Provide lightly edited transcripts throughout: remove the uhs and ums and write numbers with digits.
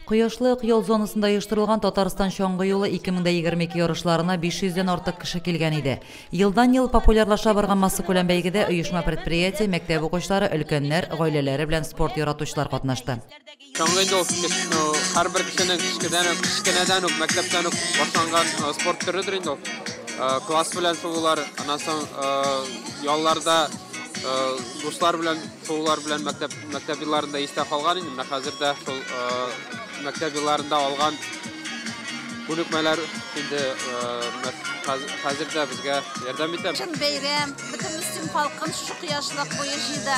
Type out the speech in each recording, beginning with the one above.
Кояшлык ял зонасында оештырылган Татарстан чаңгы юлы 2022 ярышларына 500 дән артык кеше килгән иде. Елдан-ел популярлаша барган массакүләм бәйгедә оешма-предприятие, мәктәп укучылары, өлкәннәр, гаиләләре белән спорт яратучылар катнашты. Чаңгы инде ул һәрбер кешенең кечкенәдән үк, кечкенәдән үк, мәктәптән үк башланган спорт төредер инде ул. Класс белән шуулар, аннан соң ялларда дуслар белән шуулар белән мәктәп мәктәп елларында истә калган инде. Менә хәзер дә шул мәктәп елларында алган күнекмәләр инде хәзер дә безгә ярдәм итә. Чын бәйрәм, бөтен Мөслим халкын шушы кояшлык буе җыйды.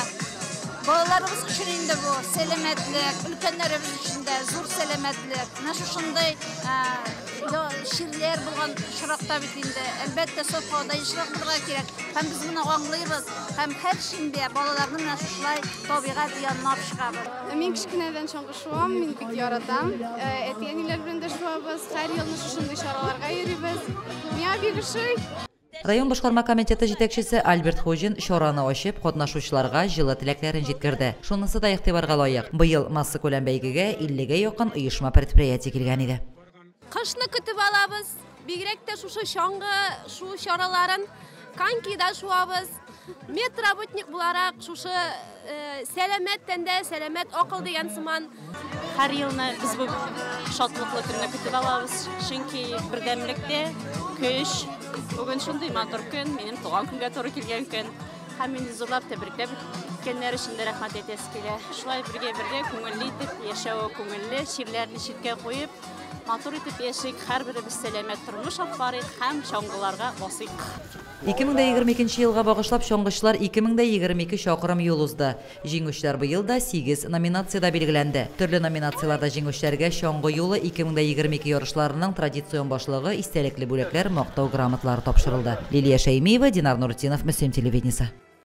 Балаларыбыз өчен инде бу сәламәтлек, өлкәннәребез өчен дә зур сәламәтлек. Менә шушындый чирләр булган очракта бит инде, әлбәттә, саф һавада ешрак булырга кирәк. Һәм без моны аңлыйбыз. Һәм һәр шимбә балаларны менә шушылай табигать янына алып чыгабыз. Мин кечкенәдән чаңгы шуам, мин бик яратам. Әти-әниләр белән дә шуабыз, һәр елны шушындый чараларга йөрибез. Миңа бик ошый. Район башкарма комитеты җитәкчесе Альберт Хуҗин чараны ачып, катнашучыларга җылы теләкләрен җиткерде. Шунысы да игътибарга лаек, быел массакүләм бәйгегә 50 гә якын оешма-предприятие килгән иде. Кышны көтеп алабыз, бигрәк тә шушы чаңгы шуу чараларын, конькида шуабыз. Медработник буларак шушы сәламәт тәндә сәламәт акыл дигән сыман. Һәр елны без бу шатлыклы көнне көтеп алабыз, чөнки бердәмлектә көч. Бүген шундый матур көн, минем туган көнгә туры килгән көн. Һәм мине зурлап тәбрикләп үткәннәр өчен дә рәхмәт әйтәсе килә. Шулай бергә-бергә күңелле итеп яшәве күңелле, чирләрне читкә куеп, матур итеп яшик, һәрберебез сәламәт тормыш алып барыйк һәм чаңгыларга басыйк. 2022 елга багышлап чаңгычылар 2022 чакрым юл узды. Җиңүчеләр быел да сигез номинациядә билгеләнде. Төрле номинацияләрдә җиңүчеләргә Чаңгы юлы 2022 ярышларының традицион башлыгы истәлекле бүләкләр, мактау грамоталары тапшырылды. Лилия Шәймиева, Динар Нуртдинов, Мөслим телевидениесе.